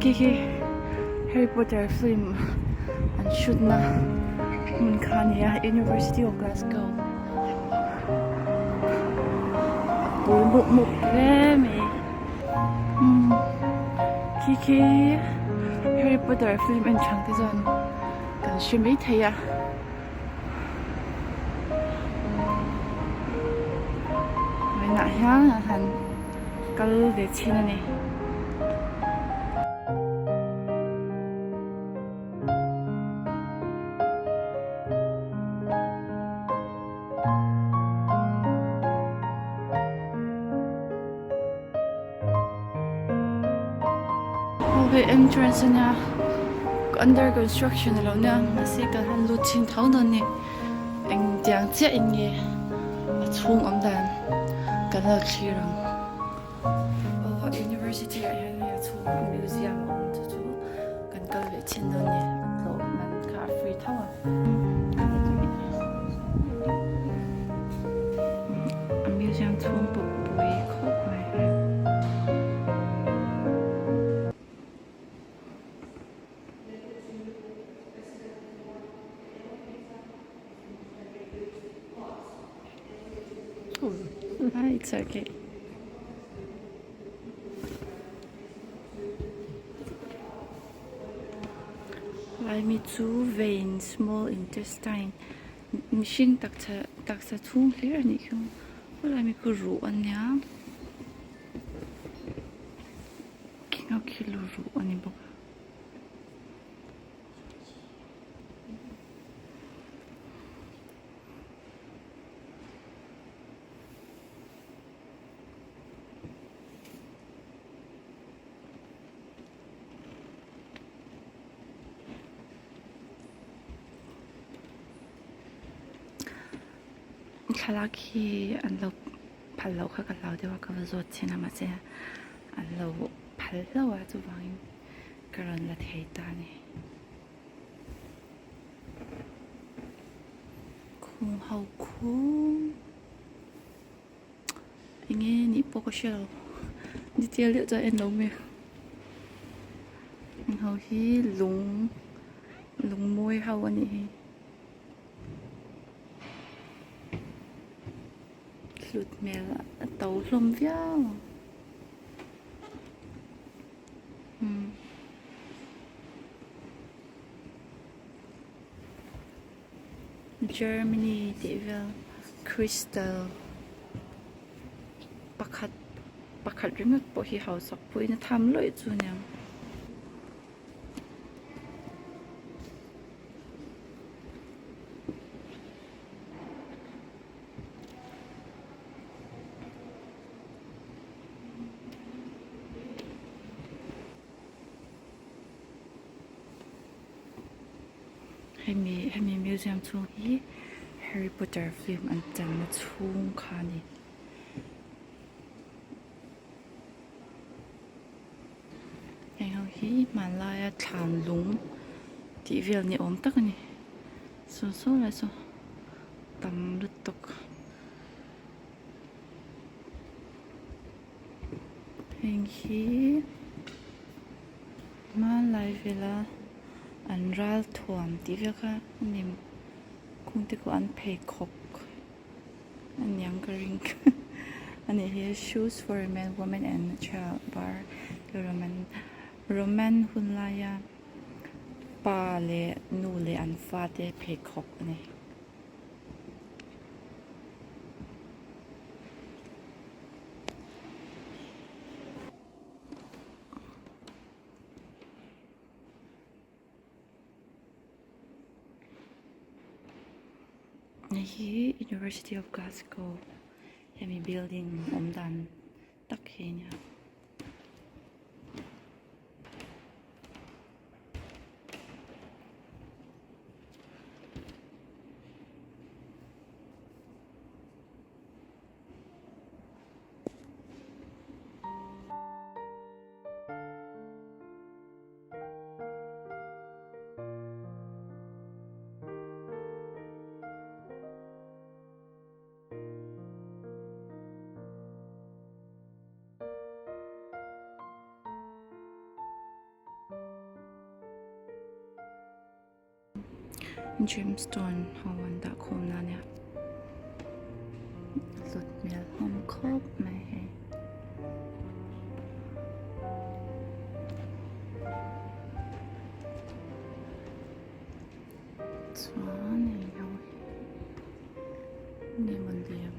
Khi khi Harry Potter film an shoot na hmun kha a ni a University of Glasgow a pui mup mup hle mai umm khi khi Harry Potter film en chang te chuan kan hre maithei a. Vawiinah hian an han kal ve chhin a ni. Hei entrance a nia under construction a lo nia mahse kan han lut chhin tho dawn a ni engtiang chiah in nge a chhung awm dan kan lo thlir ang aw university ah hian hei a chhung a museum a awm chu chu kan kal ve chhin dawn a ni a tlawh man kha a free tho a. A museum chhung pawh pui khawp mai. It's okay. Laimi chu vein small intestine mihring taksa taksa chhung hlir a nih khi laimi khu ruh a nia khing ho khi ruh a ni bawk a. Thlalak hi an lo phal loh kha ka hlau deuh a ka va zawt chhin a mahse an lo phal hlauh a chuvangin ka rawn la thei ta a ni. Khum ho khum enge nih pawh ka hre lo detail deuh chuan en lo mai ang ho hi lung lung mawi ho a nih hi hlut hmel a to hlawm viau ang. Germany tih vel crystal pakhat pakhat ringawt pawh hi hausak puiin a tham lawih chu a niang. Hemi hemi museum chhung hi Harry Potter film an channa chhung kha a ni. Heng ho hi hmanlaia thlan lung tih vel ni awm tak a ni. Saw saw lai saw tam lutuk. Heng hi hmanlai vela an ral thuam tih vel kha a ni khung te pawh an pheikhawk a niang ka ring a nih hi shoes for a man woman and a child bar roman roman hun laia pa leh nu leh an fate pheikhawk a ni. Hei hi University of Glasgow hemi building awm dan tak hi a nia. Gemstone ho an dah khawm na ania hlut hmel hlawm khawp mai hei. Chuan hei ho hi nge mawn liam.